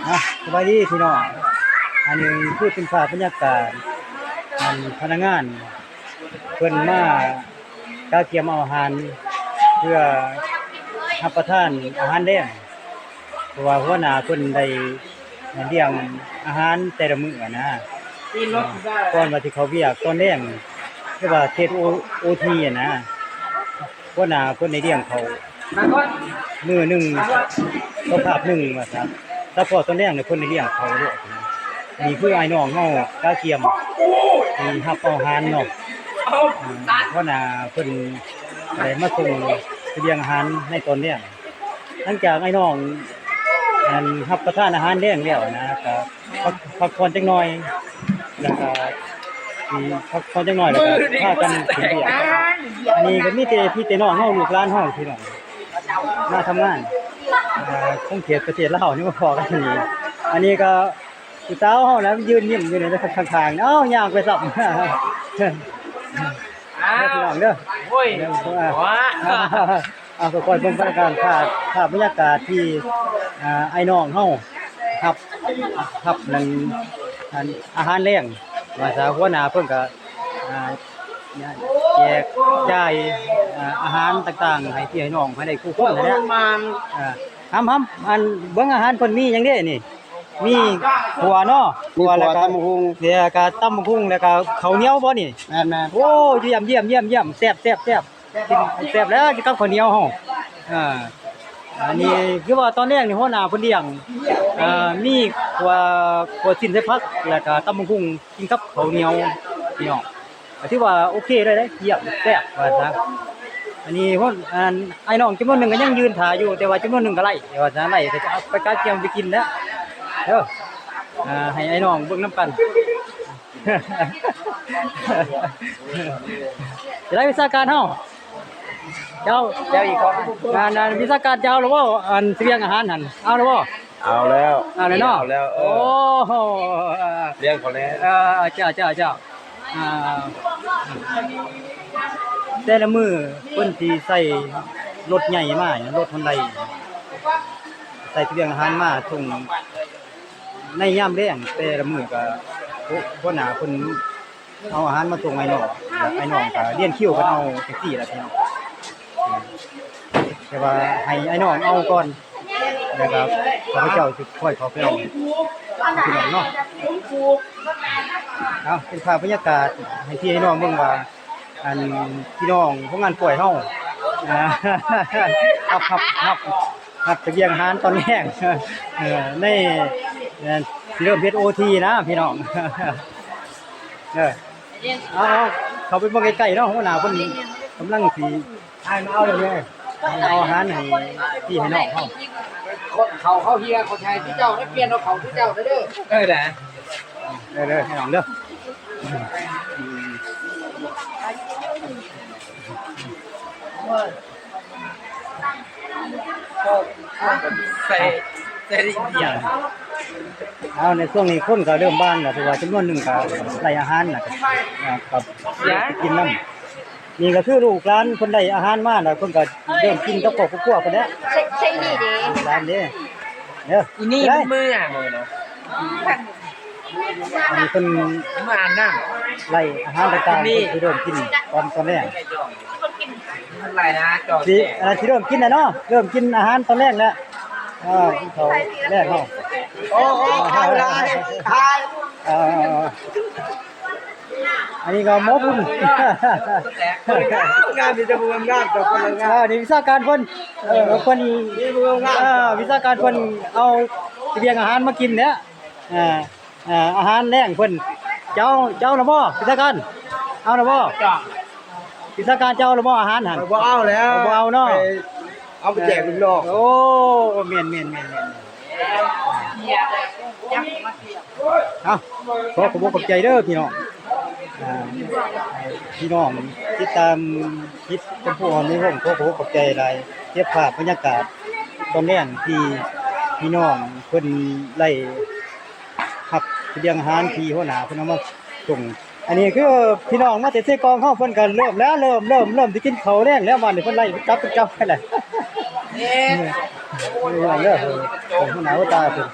ອ່ະ ສະບາຍດີພີ່ນ້ອງ ອັນນີ້ຄືເປັນພາບບັນຍາກາດ ອັນພະນັກງານເພິ່ນມາກະກຽມເອົາອາຫານ ເພື່ອຮັບປະທານອາຫານແລງ ເພາະວ່າຫົວໜ້າເພິ່ນໄດ້ລ້ຽງອາຫານແຕ່ລະມື້ນະ ກ່ອນວ່າຊິເຂົ້າວຽກຕອນແລງ ຫຼືວ່າເຂດໂອ ໂອທີນະ ຫົວໜ້າເພິ່ນໄດ້ລ້ຽງເຂົ້າມື້ໜຶ່ງຕໍ່ຄາບໜຶ່ງວ່າຊະ ສະເພາະຕອນແລງນີ້ເພິ່ນໄດ້ລ້ຽງເຂົ້າໂລດນະ. ນີ້ຄືອ້າຍນ້ອງເຮົາກະກຽມທີ່ຮັບເອົາອາຫານເນາະ ອາ ຫົວໜ້າເພິ່ນໄດ້ມາສົ່ງສະບຽງອາຫານໃນຕອນແລງ. ຫຼັງຈາກອ້າຍນ້ອງ ອັນ ຮັບປະທານອາຫານແລງແລ້ວນະ ກະພັກ ພັກຜ່ອນຈັກໜ່ອຍ ແລ້ວກະຊິພັກຜ່ອນຈັກໜ່ອຍ ແລ້ວກະພາກັນຂຶ້ນວຽກ. ອັນນີ້ກະມີແຕ່ພີ່ແຕ່ນ້ອງເຮົາ ລູກຫຼານເຮົາ ພີ່ນ້ອງ ມາທຳງານ ເອີ ຂົງເຂດປະເທດລາວນີ້ ມາພໍ້ກັນຢູ່ນີ້. ອັນນີ້ກະຜູ້ສາວເຮົານະ ຢືນຍິ້ມຢູ່ນີ້ຂ້າງໆ ເອົ້າ ຍ່າງໄປຊ້ຳ ອ້າວ ພີ່ນ້ອງເດີ ໂອ້ຍ ເດີ ເອົາ ຄ່ອຍໆເບິ່ງບັນຍາກາດ ພາບ ພາບບັນຍາກາດທີ່ ອ່າ ອ້າຍນ້ອງເຮົາຮັບ ຮັບນັ້ນ ອັນ ອາຫານແລງ ວ່າຊະ ຫົວໜ້າເພິ່ນກະ ອ່າ ແຈກຈ່າຍ ອ່າ ອາຫານຕ່າງໆ ໃຫ້ພີ່ໃຫ້ນ້ອງ ໃຫ້ໄດ້ຄູ່ຄົນຫັ້ນແຫຼະ ອ່າ ຫຳໆ ອັນ ເບິ່ງອາຫານເພິ່ນມີຫຍັງເດນີ້? ມີຂົ້ວເນາະ ມີຂົ້ວ ແລ້ວກະ ຕຳບັກຫຸ່ງ ແລ້ວກະຕຳບັກຫຸ່ງ ແລ້ວກະເຂົ້າໜຽວບໍ່ນີ້? ແມ່ນໆ ໂອ້ ຢ້ຽມໆໆໆ ແຊບໆໆ ກິນແຊບແລ້ວ ກິນກັບເຂົ້າໜຽວເຮົາ ອ່າ ອັນນີ້ຄືວ່າຕອນແລງນີ້ຫົວໜ້າເພິ່ນລ້ຽງ ອ່າ ມີຂົ້ວ ຂົ້ວຊີ້ນໃສ່ຜັກ ແລ້ວກະຕຳບັກຫຸ່ງ ກິນກັບເຂົ້າໜຽວ ພີ່ນ້ອງ ກະຖືວ່າໂອເຄເລີຍເດ້ ຢ້ຽມ ແຊບວ່າຊະ. ອັນນີ້ ອັນ ອ້າຍນ້ອງຈຳນວນໜຶ່ງກະຍັງຢືນຖ້າຢູ່ ແຕ່ວ່າຈຳນວນໜຶ່ງກະໄລ່ ວ່າຊະ ໄລ່ກະຈະໄປກະກຽມໄປກິນແລ້ວເດີ ອ່າ ໃຫ້ອ້າຍນ້ອງເບິ່ງນຳກັນ. ຈະໄດ້ວິຊາການເຮົາ ເຈົ້າ ເຈົ້າອີກຄົນ ອັນ ອັນ ວິຊາການຈະເອົາລະບໍ່? ອັນ ສະບຽງອາຫານຫັ້ນ ເອົາລະບໍ່? ເອົາແລ້ວ ເອົາແລ້ວເນາະ ເອົາແລ້ວ ເອີ ໂອ້ໂຫ ລ້ຽງເຂົາແລ້ວ ເອີ ເຈົ້າ ເຈົ້າ ເຈົ້າ ອ່າ ແຕ່ລະມື້ເພິ່ນຊິໃສ່ລົດໃຫຍ່ມາ ລົດຮອນໄດ ໃສ່ສະບຽງອາຫານມາສົ່ງໃນຍາມແລງ ແຕ່ລະມື້ກະ ໂອ້ ຫົວໜ້າເພິ່ນ ເອົາອາຫານມາສົ່ງອ້າຍນ້ອງ ແລ້ວອ້າຍນ້ອງກະລຽນຄິວກັນເອົາຈັ່ງຊີ້ລະພີ່ນ້ອງ ແຕ່ວ່າໃຫ້ອ້າຍນ້ອງເອົາກ່ອນ ແລ້ວກະຂ້າພະເຈົ້າຊິຄ່ອຍເຂົ້າໄປເອົາພີ່ນ້ອງເນາະ. ເອົາ ເປັນພາບບັນຍາກາດໃຫ້ພີ່ໃຫ້ນ້ອງເບິ່ງວ່າ ອັນ ພີ່ນ້ອງໂຮງງານກ້ວຍເຮົາ ອ່າ ຮັບ ຮັບ ຮັບ ຮັບສະບຽງອາຫານຕອນແລງ ເອີ ໃນ ເອີ ຊິເລີ່ມເຮັດໂອທີນະພີ່ນ້ອງ ເອີ ເອົາ ເອົາ ເຂົ້າໄປເບິ່ງໃກ້ໆເນາະ ຫົວໜ້າເພິ່ນກຳລັງຊິ ອ້າຍມາເອົາເລີຍ ເອົາອາຫານໃຫ້ພີ່ໃຫ້ນ້ອງເຮົາ ເຂົ້າເຮົາເຮຍ ເຂົາໃຫ້ເຈົ້າໄດ້ປ່ຽນເອົາເຂົ້າເຈົ້າເດີ ເອີ ເດີ ເດີ ເດີ ພີ່ນ້ອງເດີ. ໃສ່ ໃສ່ອິນເດຍ ເອົາ ໃນຊ່ວງນີ້ຄົນກະເລີ່ມບາງແລ້ວ ເພາະວ່າຈຳນວນໜຶ່ງກະໄດ້ອາຫານແລ້ວ ກະ ອ່າ ກະກິນນຳ. ນີ້ກະຄືລູກຫຼານເພິ່ນໄດ້ອາຫານມາແລ້ວ ເພິ່ນກະເລີ່ມກິນກັບຄອບກັບຄົວເພິ່ນແລ້ວ ໃສ່ ໃສ່ນີ້ເດ້ ຫຼານເດ້ ເດີ ອີນີ້ ໄດ້ ມື້ ອັນນີ້ເພິ່ນມາອາບນ້ຳ ໄລ່ອາຫານຕ່າງໆ ເພິ່ນຊິເລີ່ມກິນຕອນ ຕອນແລງ ຊິ ອັນນັ້ນຊິເລີ່ມກິນແລ້ວເນາະ ເລີ່ມກິນອາຫານຕອນແລງແລ້ວ ເອີ ກິນເຂົ້າແລງເນາະ ໂອ້ ໂອ້ ເອົາລະ ເອີ ອັນນີ້ກະໝໍບຸນ ງາມ ມີແຕ່ຜູ້ງາມໆ ເຈົ້າຄົນງາມ ເອີ ນີ້ວິຊາການເພິ່ນ ເອີ ເພິ່ນ ມີຜູ້ງາມ ເອີ ວິຊາການເພິ່ນເອົາສະບຽງອາຫານມາກິນແຫຼະ ເອີ ເອີ ອາຫານແລງເພິ່ນ ເຈົ້າ ເຈົ້າລະບໍ່ ວິຊາການ ເອົາລະບໍ່ ວິຊາການ ເຈົ້າລະບໍ່ອາຫານຫັ້ນ ຂ້ອຍບໍ່ເອົາແລ້ວ ບໍ່ເອົາເນາະ ໄປ ເອົາໄປແຈກລູກນ້ອງ ໂອ້ ແມ່ນໆໆໆ ເອົາ ຂໍຂອບອົກຂອບໃຈເດີພີ່ນ້ອງ ອ່າ ພີ່ນ້ອງຕິດຕາມຄລິບຂອງພວກເຮົາໃນຫ້ອງ ຂໍຂອບອົກຂອບໃຈຫຼາຍ ເກັບພາບບັນຍາກາດຕອນແລງທີ່ພີ່ນ້ອງເພິ່ນໄດ້ຮັບສະບຽງອາຫານທີ່ຫົວໜ້າເພິ່ນເອົາມາສົ່ງ ອັນນີ້ຄືພີ່ນ້ອງມາແຕ່ເຊກອງເຮົາ ເພິ່ນກະເລີ່ມແລ້ວ ເລີ່ມ ເລີ່ມ ເລີ່ມຊິກິນເຂົ້າແລງແລ້ວ ບາດນີ້ເພິ່ນໄລ່ຈັບເຈົ້າໄປແລ້ວ ເອີ ເອີ ເອີ ຫົວໜ້າຫົວຕາເພິ່ນ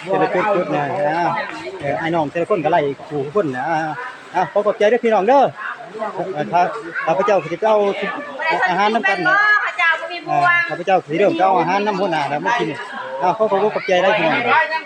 ແຕ່ລະຈຸດໆນະ ເອີ ອ້າຍນ້ອງແຕ່ລະຄົນກໍໄລ່ຄູ່ຄົນນະ. ອ່າ ຂໍຂອບໃຈເດີພີ່ນ້ອງເດີ. ເອີ ຂ້າ ຂ້າພະເຈົ້າຊິໄປເອົາອາຫານນຳກັນນະ. ເອີ ຂ້າພະເຈົ້າຊິເລີ່ມໄປເອົາອາຫານນຳຫົວໜ້າແລ້ວມາກິນ. ອ່າ ຂໍຂອບໃຈຫຼາຍພີ່ນ້ອງ.